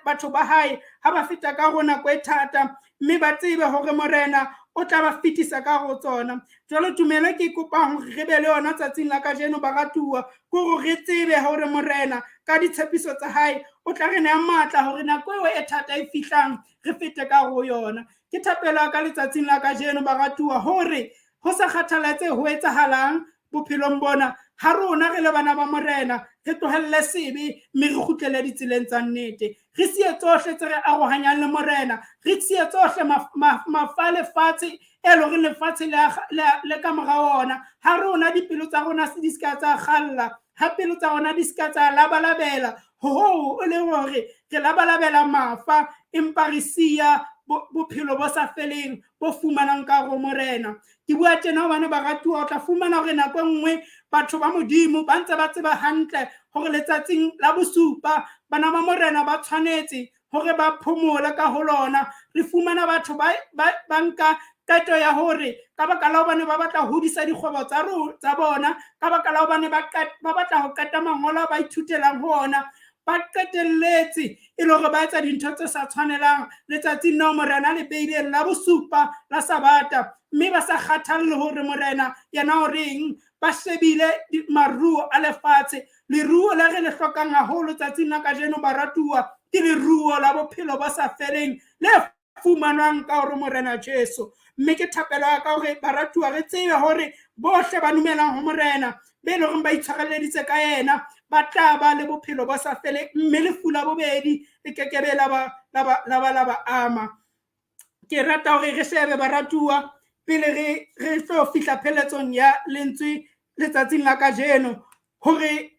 batho ba hae ha ba feta ka ho nako e thata, mme ba tsebe hore Morena o tla ba fetisa ka ho tsona. Jwale tumelo ke kopang hore re be le yona tsatsing la kajeno, baratuwa, ke hore re tsebe hore Morena ka ditshepiso tsa hae o tla re neha matla hore nako eo e thata e fihlang re fete ka ho yona. Ke thapelo ya ka letsatsing la kajeno, baratuwa, hore ho sa kgathalatsehe ho etsahalang bophelong bona, ha rona re le bana ba Morena re tlohelle sebe, mme re kgutlele ditseleng tsa nnete, re siye tsohle tse re arohanyang le Morena, re siye tsohle mafa lefatshe e leng hore lefatshe le ka mora ona. Ha rona dipelo tsa rona di ska tsa kgalla, ha pelo tsa rona di ska tsa labalabela ho e leng hore re labalabela mafa, empa re siya bophelo bo sa feleng bo fumanang ka ho Morena. Ke bua tjena hobane, baratuwa, o tla fumana hore nako e nngwe batho ba Modimo ba ntse ba tseba hantle hore letsatsing la bosupa bana ba Morena ba tshwanetse hore ba phomole ka ho lona. Re fumana batho ba nka qeto ya hore ka baka la hobane ba batla ho hodisa dikgwebo tsa bona, ka baka la hobane ba batla ho qeta mangolo a ba ithutelang ho ona, ba qetelletse e le hore ba etsa dintho tse sa tshwanelang letsatsing leo Morena le beileng la bosupa la Sabata, mme ba sa kgathalle hore Morena yena o reng. Ba shebile maruo a lefatshe. Leruo le re le hlokang haholo tsatsing la kajeno, baratuwa, ke leruo la bophelo bo sa feleng le fumanwang ka hore Morena Jesu. Mme ke thapelo ya ka hore, baratuwa, re tsebe hore bohle ba dumelang ho Morena, be leng hore ba itshwareleditse ka yena, ba tla ba le bophelo bo sa feleng, mme lefu la bobedi le kekebe la ba ama. Ke rata hore re shebe, baratuwa, pele re tlo fihla pheletsong ya lentswe letsatsing la kajeno, hore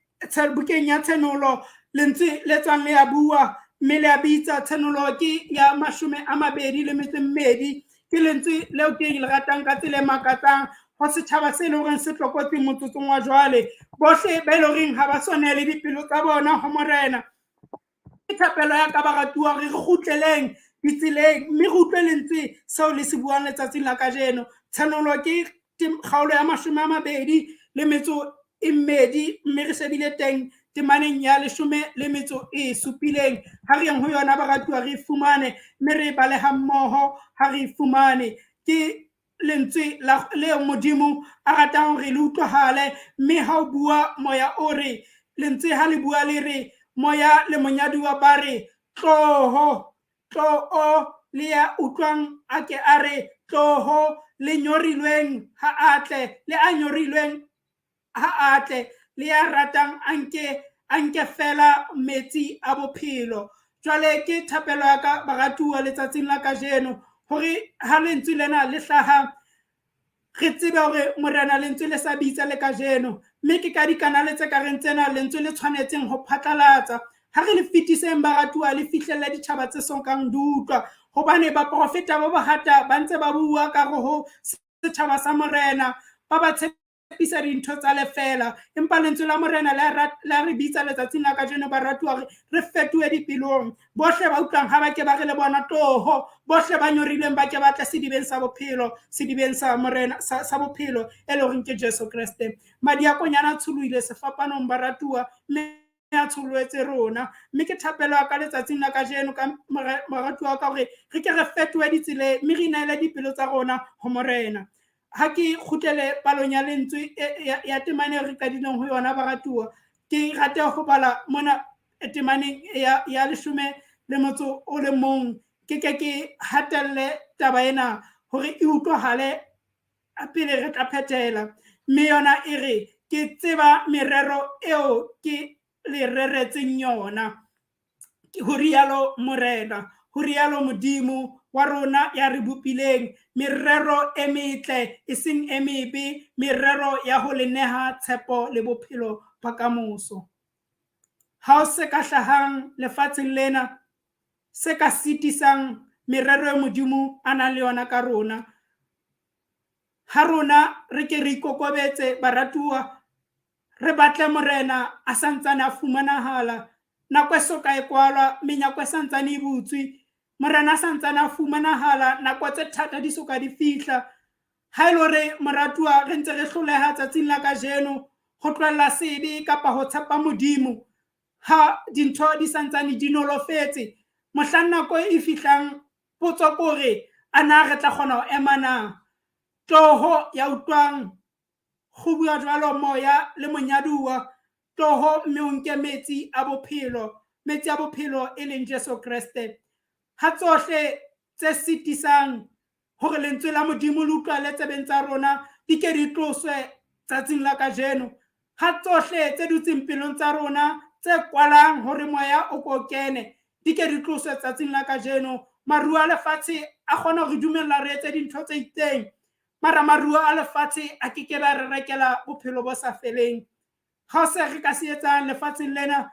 bukeng ya Tshenolo lentswe le tswang le ya bua, mme le ya bitsa. Tshenolo ke ya 22. Ke lentswe leo ke le ratang ka tsela e makatsang ho setjhaba se leng horeng se tlokotsing motsotsong wa jwale, bohle ba e leng horeng ha ba swanele dipelo tsa bona ho Morena. Ke thapelo ya ka, baratuwa, hore re kgutleleng ditseleng, mme re utlwe lentswe seo le se buang letsatsing la kajeno. Tshenolo ke kgaolo ya 22, mme re shebile teng temaneng ya 17. Ha re yeng ho yona, baratuwa, re fumane, mme re bale ha mmoho. Ha re fumane, ke lentswe leo Modimo a ratang hore le utlwahale, mme ha o bua moya o re lentswe ha le bua le re moya le monyaduwa ba re Tloho, tlo-o, le ya utlwang a ke a re, tloho, le nyorilweng ha a tle, le a nyorilweng ha a tle, le ya ratang a nke, a nke feela metsi a bophelo. Jwale ke thapelo ya ka baratuwa letsatsing la kajeno hore ha lentswe lena le hlaha, re tsebe hore Morena lentswe le sa bitsa le kajeno, mme ke ka dikanale tse kareng tsena lentswe le tshwanetseng ho phatlalatsa. Ha re le fetiseng baratuwa, le fihlelle ditjhaba tse sokang di utlwa, hobane baprofeta ba bohata ba ntse ba bua ka re ho setjhaba sa Morena, ba ba tshepisa dintho tsa lefela. Empa lentswe la Morena le a re bitsa letsatsing la kajeno baratuwa hore re fetohe dipelong. Bohle ba utlwang ha ba ke ba re le bona toho, bohle ba nyorilweng ba ke ba tle sedibeng sa bophelo, sedibeng sa Morena, sa bophelo e leng hore ke Jesu Kreste. Madi a konyana a tsholohile sefapanong baratuwa, mme a tsholohetse rona. Mme ke thapelo ya ka letsatsing la kajeno ka moratuwa wa ka hore re ke re fetohe ditseleng, mme re inehele dipelo tsa rona ho Morena. Ha ke kgutlele palong ya lentswe ya temane e re qadileng ho yona baratuwa, ke rate ho bala mona temaneng ya 11 le motso o le mong. Ke ke ke hatelle taba ena hore e utlwahale pele re tla phethela. Mme yona e re, ke tseba merero eo ke le reretseng yona, ho rialo Morena, ho rialo Modimo wa rona ya re bopileng, merero e metle e seng e mebe, merero ya ho le neha tshepo le bophelo ba kamoso. Ha o se ka hlahang lefatsheng lena se ka sitisang merero e Modimo a nang le yona ka rona, ha rona re ke re ikokobetse baratuwa, re batle Morena a santsane a fumanahala, nako e soka e kwalwa, menyako e santsane e butswe, Morena a santsane a fumanahala, nako tse thata di soka di fihla. Ha e le hore moratuwa re ntse re hloleha tsatsing la kajeno ho tlohella sebe kapa ho tshepa Modimo, ha dintho di santsane di nolofetse, mohlang nako e fihlang potso ke hore a na re tla kgona ho ema na? Tloho ya utlwang go bua jwalo moya le monyaduwa, tloho mme o nke metsi a bophelo, metsi a bophelo e leng Jesu Kreste. Ha tsohle tse sitisang hore lentswe la Modimo le utlwale tsebeng tsa rona di ke di tloswe tsatsing la kajeno, ha tsohle tse dutseng pelong tsa rona tse kwalang hore moya o ko kene di ke di tloswe tsatsing la kajeno. Maruo a lefatshe a kgona ho re dumella re etse dintho tse itseng, mara maruo a lefatshe a ke ke ba re rekela bophelo bo sa feleng. Ha se re ka se etsang lefatsheng lena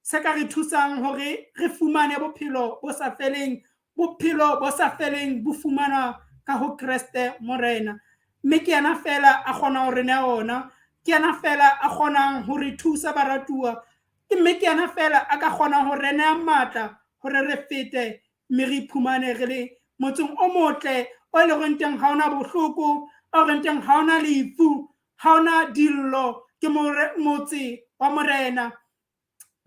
se ka re thusang hore re fumane bophelo bo sa feleng, bophelo bo sa feleng bo fumanwa ka ho Kreste Morena. Mme ke yena fela a kgonang ho re neha ona, ke yena fela a kgonang ho re thusa baratuwa, mme ke yena fela a ka kgonang ho re neha matla hore re fete mme re iphumane re le motseng o motle o e leng hore teng ha ona bohloko, o reng teng ha ona lefu, ha ona dillo. Ke motse wa Morena,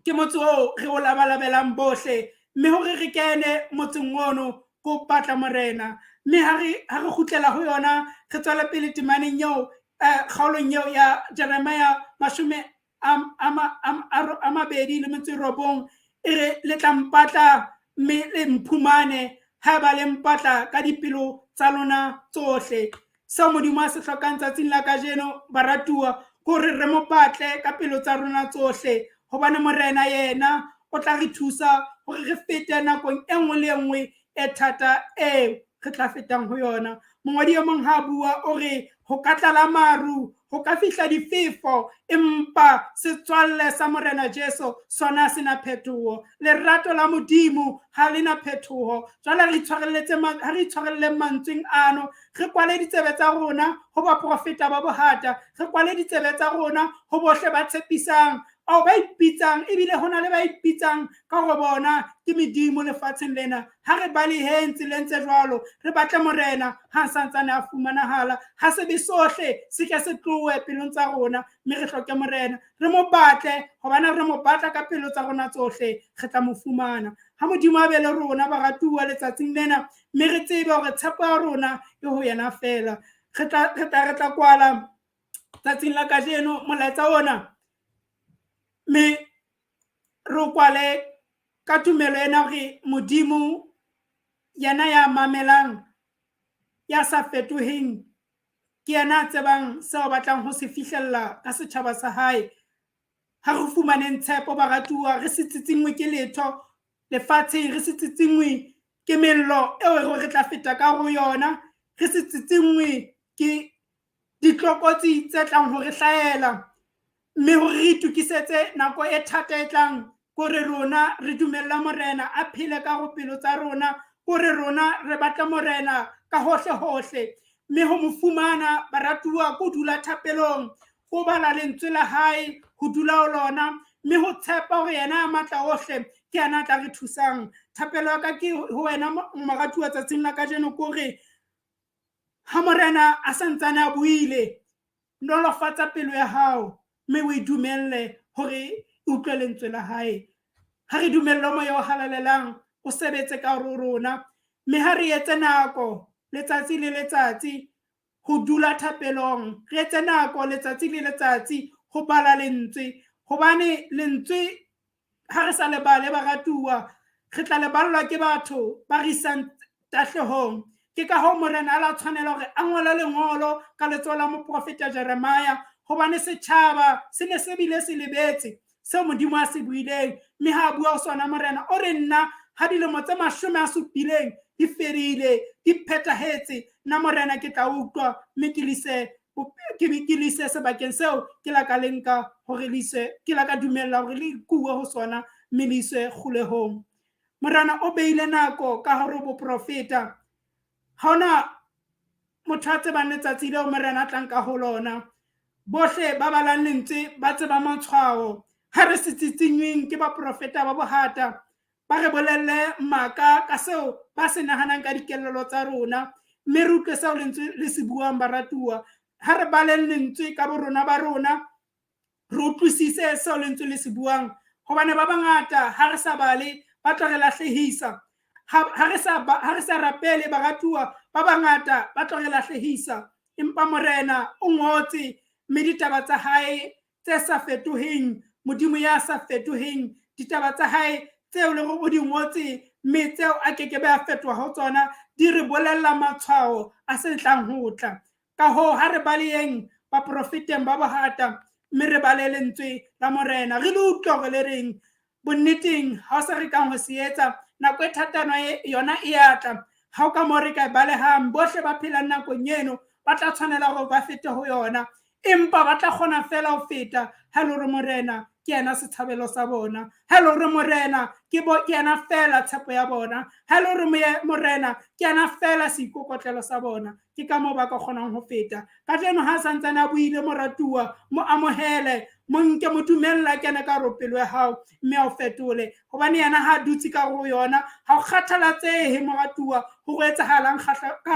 ke motse oo re o labalabelang bohle, mme hore re kene motseng ono ko batla Morena. Mme ha re kgutlela ho yona, re tswela pele temaneng eo, kgaolong eo ya Jeremia 29, e re le tla mpatla mme le mphumane haeba le mpatla ka dipelo tsa lona tsohle. Seo Modimo a se hlokang tsatsing la kajeno baratuwa ke hore re mo batle ka pelo tsa rona tsohle, hobane Morena yena o tla re thusa hore re fete nakong e nngwe le e nngwe e thata eo re tla fetang ho yona. Mongwadi e mong ha bua o re ho ka tlala maru, ho ka fihla difefo, empa setswalle sa Morena Jesu sona se na phetoho. Lerato la Modimo ha le na phetoho. Jwale re itshwarelletse ha re itshwarelleng mantsweng ano, re kwale ditsebe tsa rona ho baprofeta ba bohata, re kwale ditsebe tsa rona ho bohle ba tshepisang ao ba ipitsang, ebile ho na le ba ipitsang ka hore bona ke medimo lefatsheng lena. Ha re baleheng tseleng tse jwalo, re batle Morena ha santsane a fumanahala. Ha sebe sohle se ke se tlohe pelong tsa rona, mme re hloke Morena, re mo batle, hobane re mo batla ka pelo tsa rona tsohle, re tla mo fumana. Ha Modimo a be le rona baratuwa letsatsing lena, mme re tsebe hore tshepo ya rona e ho yena feela. Re tla kwala tsatsing la kajeno molaetsa ona, mme re o kwale Ka tumelo ena hore Modimo yena ya mamelang, ya sa fetoheng, ke yena a tsebang seo a batlang ho se fihlella ka setjhaba sa hae. Ha re fumaneng tshepo baratuwa, re se tsitsinngwe ke letho lefatsheng, re se tsitsinngwe ke mello eo re tla feta ka ho yona, re se tsitsinngwe ke ditlokotsi tse tlang ho re hlahela, mme hore re itokisetse nako e thata e tlang, kore rona re dumella Morena a phele ka ho pelo tsa rona, kore rona re batla Morena ka hohle hohle. Mme ho mo fumana baratuwa ko dula thapelong, ko bala lentswe la hae, ho dula ho lona, mme ho tshepa hore yena a matla ohle ke yena a tla re thusang. Thapelo ya ka ke ho wena moratuwa tsatsing la kajeno, kore ha Morena a santsane a buile, nolofatsa pelo ya hao mme o e dumelle hore e utlwe lentswe la hae. Ha re dumelle Moya o Halalelang o sebetse ka hare ho rona, mme ha re etse nako letsatsi le letsatsi ho dula thapelong, re etse nako letsatsi le letsatsi ho bala lentswe, hobane lentswe ha re sa le bale baratuwa, re tla le ballwa ke batho ba re isang tahlehong. Ke ka hoo Morena a la tshwanela hore a ngole lengolo ka letsoho la moprofeta Jeremia, hobane setjhaba se ne se bile se lebetse seo Modimo a se buileng. Mme ha a bua ho sona Morena o re, nna ha dilemo tse 70 di fedile, di phethahetse, nna Morena ke tla utlwa mme ke lise sebakeng seo ke la ka le nka hore le iswe, ke la ka dumella hore le kuwe ho sona mme le iswe kgolehong. Morena o beile nako ka hore boprofeta. Ha hona motho a tsebang letsatsi leo Morena a tlang ka ho lona. Bohle ba balang lentswe ba tseba matshwao. Ha re se tsitsinyweng ke baprofeta ba bohata, ba re bolelle maka ka seo ba se nahanang ka dikelello tsa rona, mme re utlwe seo lentswe le se buang baratuwa. Ha re baleng lentswe ka borona ba rona, re utlwisise seo lentswe le se buang, hobane ba bangata ha re sa bale ba tlo re lahlehisa. Ha re sa rapele baratuwa, ba bangata ba tlo re lahlehisa. Empa Morena o ngotse, mme ditaba tsa hae tse sa fetoheng, Modimo ya sa fetoheng, ditaba tsa hae tseo le hore o di ngotse, mme tseo a keke be a fetoha ho tsona, di re bolella matshwao a se tlang ho tla. Ka hoo ha re baleyeng baprofeteng ba bohata, mme re bale lentswe la Morena, re le utlwe hore le reng. Bonneteng ha o se re kang ho se etsa, nako e thatano yona e a tla. Ha o ka moo re ka e balehang, bohle ba phelang nakong eno ba tla tshwanela hore ba fete ho yona, empa ba tla kgona fela ho feta ha e le hore Morena ke yena setshabelo sa bona, ha e le hore Morena ke yena fela tshepo ya bona, ha e le hore Morena ke yena fela seikokotlelo sa bona. Ke ka moo ba ka kgonang ho feta. Kajeno ha santsane a buile moratuwa, mo amohele, mo nke, mo dumella kene ka hare ho pelo ya hao, mme a o fetole. Hobane yena ha a dutse ka hare ho yona, ha o kgathalatsehe moratuwa hore ho etsahalang ka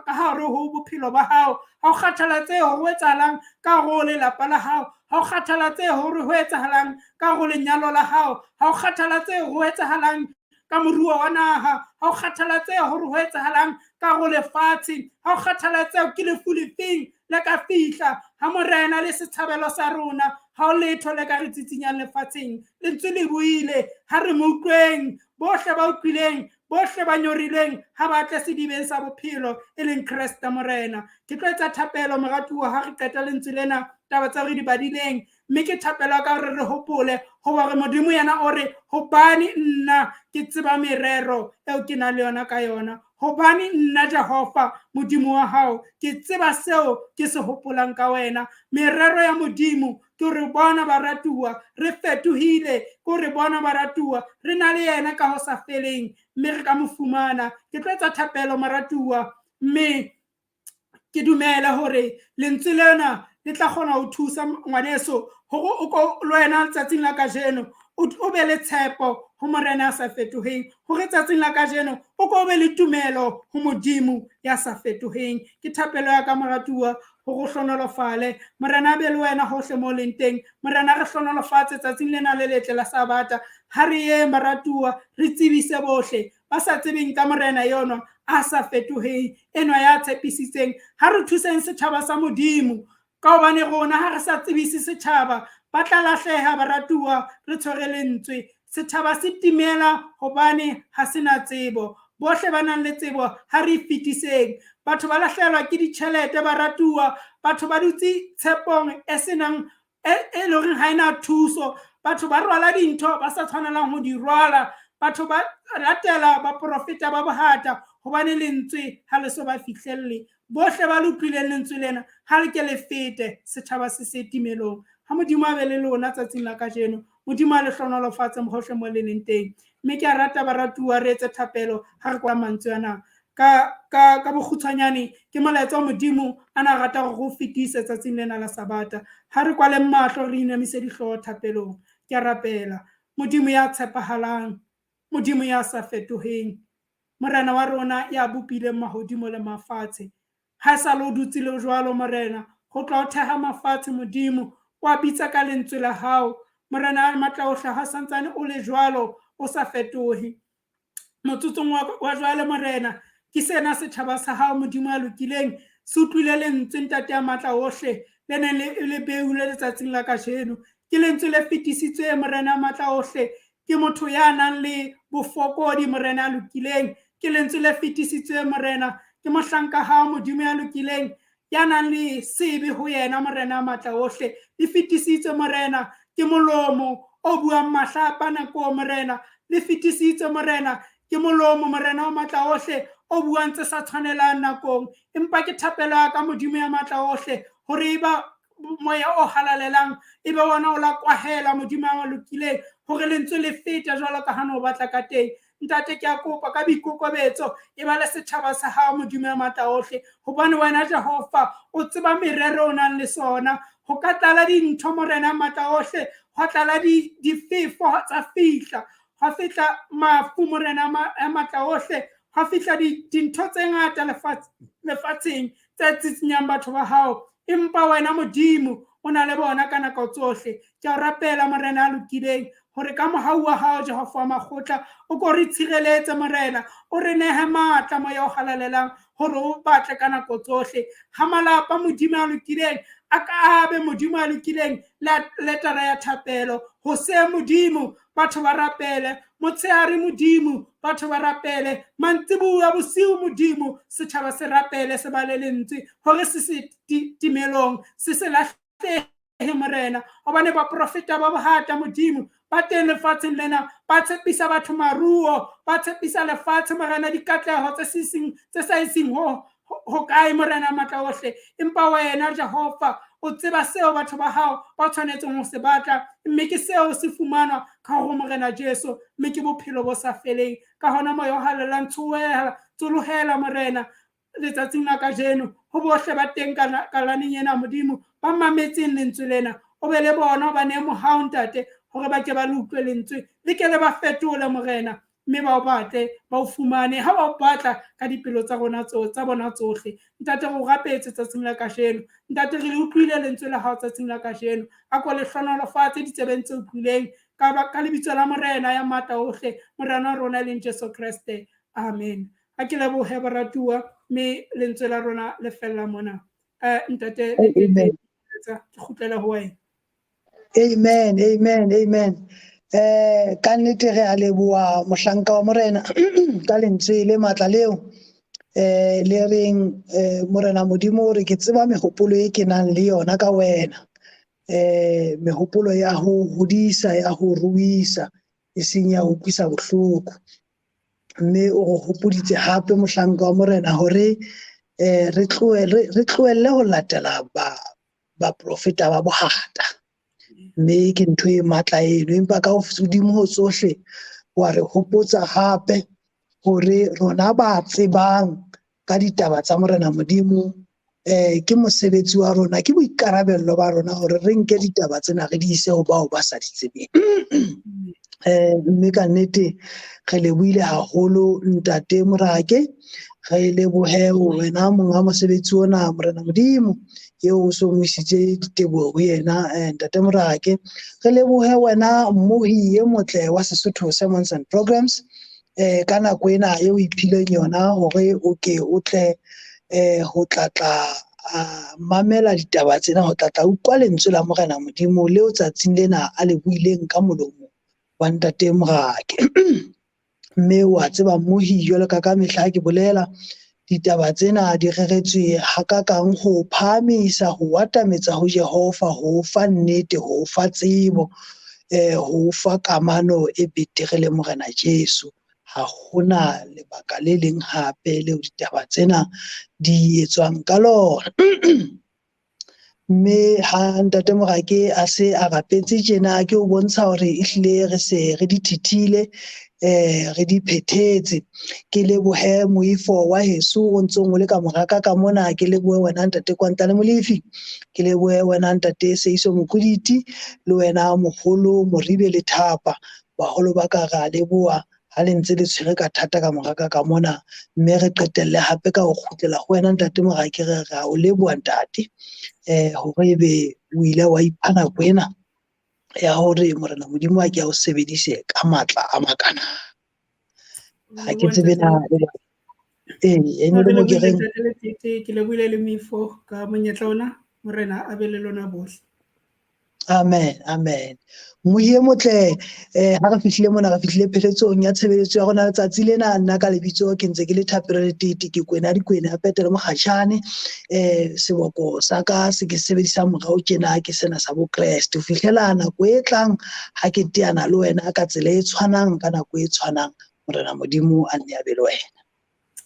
hare ho bophelo ba hao, ha o kgathalatsehe hore ho etsahalang ka hare ho lelapa la hao, ha o kgathalatsehe hore ho etsahalang ka hare ho lenyalo la hao, ha o kgathalatsehe hore ho etsahalang ka moruo wa naha, ha o kgathalatsehe hore ho etsahalang ka ho lefatshe, ha o kgathalatsehe ke lefu lefeng le ka fihla. Ha Morena le setshabelo sa rona, ha o letho le ka re tsitsinyang lefatsheng. Lentswe le buile, ha re mo utlweng. Bohle ba utlwileng, bohle ba nyorilweng, ha ba tle sedibeng sa bophelo, e leng Kreste Morena. Ke tlo etsa thapelo moratuwa ha re qeta lentswe lena, taba tseo re di badileng, mme ke thapelo ka hore re hopole hoba re Modimo yena o re, hobane nna ke tseba merero eo ke nang le yona ka yona, hobane nna Jehova Modimo wa hao ke tseba seo ke se hopolang ka wena. Merero ya Modimo ke re bona baratuwa re fetohile, ke re bona baratuwa re na le yena ka ho sa feleng, mme re ka mo fumana. Ke tlo etsa thapelo moratuwa, mme ke dumela hore lentswe lena le tla kgona ho thusa ngwaneso hore o ko le wena letsatsing la kajeno o be le tshepo ho Morena a sa fetoheng, hore tsatsing la kajeno o ko be le tumelo ho Modimo ya sa fetoheng. Ke thapelo ya ka moratuwa hore o hlonolofale. Morena a be le wena hohle mo leng teng. Morena re hlonolofatse tsatsing lena le letle la Sabata. Ha re yeng baratuwa, re tsebise bohle ba sa tsebeng ka Morena yono a sa fetoheng, enwa ya tshepisitseng. Ha re thuseng setjhaba sa Modimo, ka hobane rona ha re sa tsebise setjhaba, ba tla lahleha baratuwa. Re tshwere lentswe. Setjhaba se timela hobane ha se na tsebo. Bohle ba nang le tsebo ha re fetiseng. Batho ba lahlehelwa ke ditjhelete, baratuwa. Batho ba dutse tshepong e senang e leng hore ha ena thuso. Batho ba rwala dintho ba sa tshwanelang ho di rwala. Batho ba latela baprofeta ba bohata hobane lentswe ha le so ba fihlelle. Bohle ba le utlwileng lentswe lena ha le ke le fete, setjhaba se se timelong. Ha Modimo a be le lona tsatsing la kajeno. Modimo a le hlohonolofatse hohle mo le leng teng. Mme ke a rata baratuwa re etse thapelo ha re kwa mantswe ana. Ka bokgutshwanyane ke molaetsa wa Modimo a na rata hore re o fetise tsatsing lena la Sabata. Ha re kwaleng mahlo re inamise dihlooho thapelong. Ke a rapela. Modimo ya tshepahalang, Modimo ya sa fetoheng, Morena wa rona ya bopileng mahodimo le mafatshe. Ha e sa le o dutse le jwalo Morena, ho tloha o theha mafatshe Modimo, wa bitsa ka lentswe la hao. Morena a matla ohle, ha santsane o le jwalo, o sa fetohe. Motsotsong wa jwale Morena, ke sena setjhaba sa hao Modimo a lokileng, se utlwile lentswe Ntate ya matla ohle, le neng le beulwe letsatsing la kajeno. Ke lentswe le fetisitswe Morena a matla ohle, ke motho ya nang le bofokodi Morena a lokileng. Ke lentswe le fetisitswe Morena, ke mohlanka hao Modimo ya lokileng, ya nang le sebe ho yena Morena a matla ohle. Le fetisitswe Morena, ke molomo o buang mahlapa nako Morena. Le fetisitswe Morena, ke molomo Morena o matla ohle o buang tse sa tshwanelang nakong. Empa ke thapelo ya ka Modimo ya matla ohle hore eba moya o halalelang ebe wona o la kwahela Modimo a lokileng hore lentswe le fete jwalo ka ha no batla ka teng. Ntate ke a kopa ka boikokobetso e ba le setjhaba sa hao Modimo ya matla ohle, hobane wena Jehova o tseba merero o nang le sona. Ho ka tlala dintho Morena ya matla ohle, hwa tlala difefo tsa fihla, hwa fihla mafu Morena ya matla ohle, hwa fihla dintho tse ngata lefatsheng tse tsitsinyang batho ba hao. Empa wena Modimo o na le bona ka nako tsohle. Ke a rapela Morena a lokileng hore ka mohau wa hao Jehova wa makgotla o ko re tshireletse Morena, o re nehe matla moya o halalelang hore o batle ka nako tsohle. Ha malapa Modimo a lokileng a ka abe Modimo a lokileng letara ya thapelo. Hoseng Modimo batho ba rapele, motshehare Modimo batho ba rapele, mantsibuya bosiu Modimo setjhaba se rapele, se bale lentswe hore se se timelong, se se lahlehe Morena. Hobane baprofeta ba bohata Modimo ba teng lefatsheng lena, ba tshepisa batho maruo, ba tshepisa lefatshe Morena dikatleho tse seng tse sa iseng ho kae Morena matla ohle. Empa wena Jehova o tseba seo batho ba hao ba tshwanetseng ho se batla, mme ke seo se fumanwa ka ho Morena Jesu, mme ke bophelo bo sa feleng. Ka hona moya o halalelang tsolohela Morena letsatsing la kajeno ho bohle ba teng kalaneng ena Modimo, ba mametseng lentswe lena, o be le bona, o ba nehe mohau Ntate hore ba ke ba le utlwe lentswe, le ke le ba fetole Morena, mme ba o batle, ba o fumane ha ba o batla ka dipelo tsa rona tsa bona tsohle. Ntate re o rapetse tsatsing la kajeno. Ntate re le utlwile lentswe la hao tsatsing la kajeno. A ko le hlohonolofatse ditsebeng tse utlwileng ka lebitso la Morena ya matla ohle, Morena wa rona e leng Jesu Kreste. Amen. Ha ke lebohe baratuwa, mme lentswe la rona le fella mona. Ntate ke kgutlela ho wena. Amen, amen, amen. Ka nnete re a leboha mohlanka wa Morena ka lentswe le matla leo le reng Morena Modimo o re ke tseba mehopolo e ke nang le yona ka wena, mehopolo ya ho hodisa, ya ho ruisa, e seng ya ho utlwisa bohloko. Mme o re hopoditse hape mohlanka wa Morena hore re tlohelle ho latela baprofeta ba bohata. Mme ke ntho e matla eno, empa ka hodimo ho tsohle wa re hopotsa hape hore rona ba tsebang ka ditaba tsa Morena Modimo, ke mosebetsi wa rona, ke boikarabello ba rona hore re nke ditaba tsena re di ise ho bao ba sa di tsebeng. Mme ka nnete re lebohile haholo Ntate Morake, re lebohe wena monga mosebetsi ona Morena Modimo eo o so mo isitse diteboho ho yena Ntate Morake. Re lebohe wena mmohi e motle wa Sesotho Sermons and Programs ka nako ena eo o iphileng yona hore o ke o tle ho tlatla mamela ditaba tsena, ho tlatla utlwa lentswe la Morena Modimo leo tsatsing lena a le buileng ka molomo wa Ntate Morake. Mme wa tseba mmohi jwalo ka ka mehla ke bolela, ditaba tsena di reretswe hakakang ho phahamisa, ho atametsa ho Jehova, ho fa nnete, ho fa tsebo, ho fa kamano e betere le Morena Jesu. Ha hona lebaka le leng hape leo ditaba tsena di etswang ka lona. Mme ha Ntate Morake a se a rapetse tjena, ke o bontsha hore ehlile re se re di thithile, re di phethetse. Ke lebohe moifo wa heso o ntsong o le ka moraka ka mona, ke lebohe wena Ntate Kwantane Molefi, ke lebohe wena Ntate Seiso Mokoditi, le wena moholo Moribe Lethapa. Baholo ba ka re a leboha ha le ntse le tshwere ka thata ka moraka ka mona. Mme re qetelle hape ka ho kgutlela ho wena Ntate Morake, re re a o leboha ntate, hore ebe o ile wa ipha nako ena ya hore Morena Modimo a ke a o sebedise ka matla a makana. Ha ke tsebe na e ne le mo ke reng. Ke lebohile le moifo ka monyetla ona, Morena a be le lona bohle. Amen, amen. Mohi e motle, ha re fihlile mona, re fihlile pheletsong ya tshebeletso ya rona letsatsi lena. Nna ka lebitso ke ntse ke le Thapelo Letete, ke kwena dikwena Petelo Mokgatjhane. Seboko sa ka se ke sebedisang morao tjena ke sena sa Bokreste. Ho fihlela nako e tlang ha ke teana le wena ka tsela e tshwanang, ka nako e tshwanang, Morena Modimo a nne a be le wena.